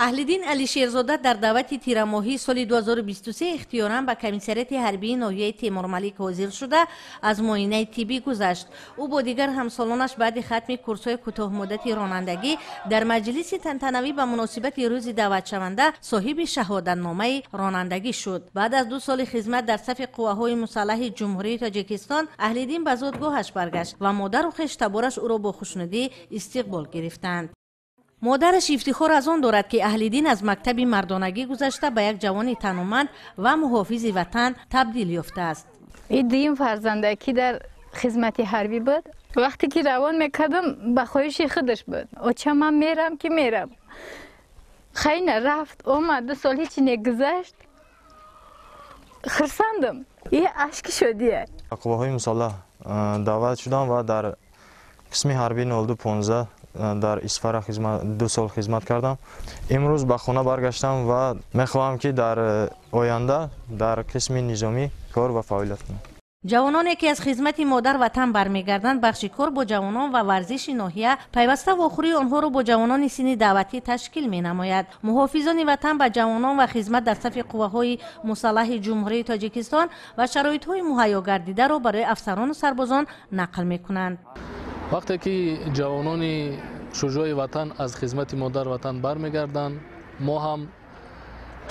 Аҳлиддин Алишерзода дар даъвати тирамоҳии соли 2023 ихтиёран ба комиссариати ҳарбии ноҳияи Темурмалик ҳозир шуда, аз муоинаи тиббӣ гузашт. Ӯ бо дигар ҳамсолонаш баъди хатми курсҳои кӯтоҳмуддати ронандагӣ дар маҷлиси тантанавӣ ба муносибати рӯзи даъватшаванда соҳиби шаҳодатномаи ронандагӣ шуд. Баъд аз 2 соли хизмат дар сафи қувваҳои мусаллаҳи Ҷумҳурии Тоҷикистон Аҳлиддин ба зодгоҳаш баргашт ва модару хештабораш ӯро бо хушнудӣ истиқбол гирифтанд. Модараш ифтихор аз он дорад, ки Аҳлиддин аз мактаби мардонагӣ гузашта ба як ҷавони тануманд ва муҳофизи ватан табдил ёфтааст. И дуюм фарзанда, ки дар хизмати ҳарбӣ буд, вақте ки равон мекардам, ба хоҳиши худаш буд: «Оча, ман мерам, ки мерам». Хайна рафт, омад, 2 сол ҳечи негузашт, хурсандам, и ашки шодия. Қувваҳои мусаллаҳ даъват шудам ва дар қисми ҳарбии 0215 дар Исфара 2 сол хизмат кардам. Имрӯз ба хона баргаштам ва мехоҳам, ки дар оянда дар қисми низомӣ кор ва фаъолият кунам. Ҷавононе, ки аз хизмати модар ватан бармегарданд, бахши кор бо ҷавонон ва варзиши ноҳия пайваста вохӯрии онҳоро бо ҷавонони синни даъватӣ ташкил менамояд. Муҳофизони ватан ба ҷавонон ва хизмат дар сафи қувваҳои мусаллаҳи Ҷумҳурии Тоҷикистон ва шароитҳои муҳайё гардидаро барои афсарону сарбозон нақл мекунанд. Вақте ки ҷавонони шуҷои ватан аз хизмати модар ватан бармегарданд, мо ҳам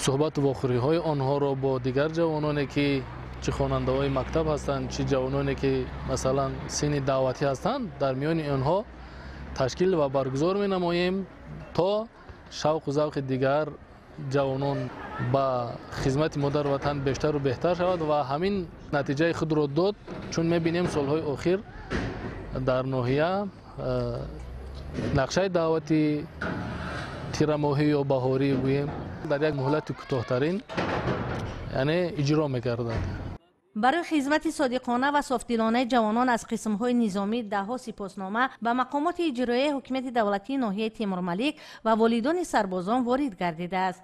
суҳбату вохӯриҳои онҳоро бо дигар ҷавононе, ки чӣ хонандаҳои мактаб ҳастанд, чӣ ҷавононе, ки масалан синни даъватӣ ҳастанд, дар миёни онҳо ташкил ва баргузор менамоем, то шавқу завқи дигар ҷавонон ба хизмати модар ватан бештару беҳтар шавад. Ва ҳамин натиҷаи худро дод, чун мебинем, солҳои охир дар ноҳия нақшаи даъвати тирамоҳӣ ё баҳорӣ гӯем дар як муҳлати кӯтоҳтарин, яъне, иҷро мегардад. Барои хизмати содиқона ва софдилонаи ҷавонон аз қисмҳои низомӣ даҳҳо сипоснома ба мақомоти иҷроияи ҳукумати давлатии ноҳияи Темурмалик ва волидони сарбозон ворид гардидааст.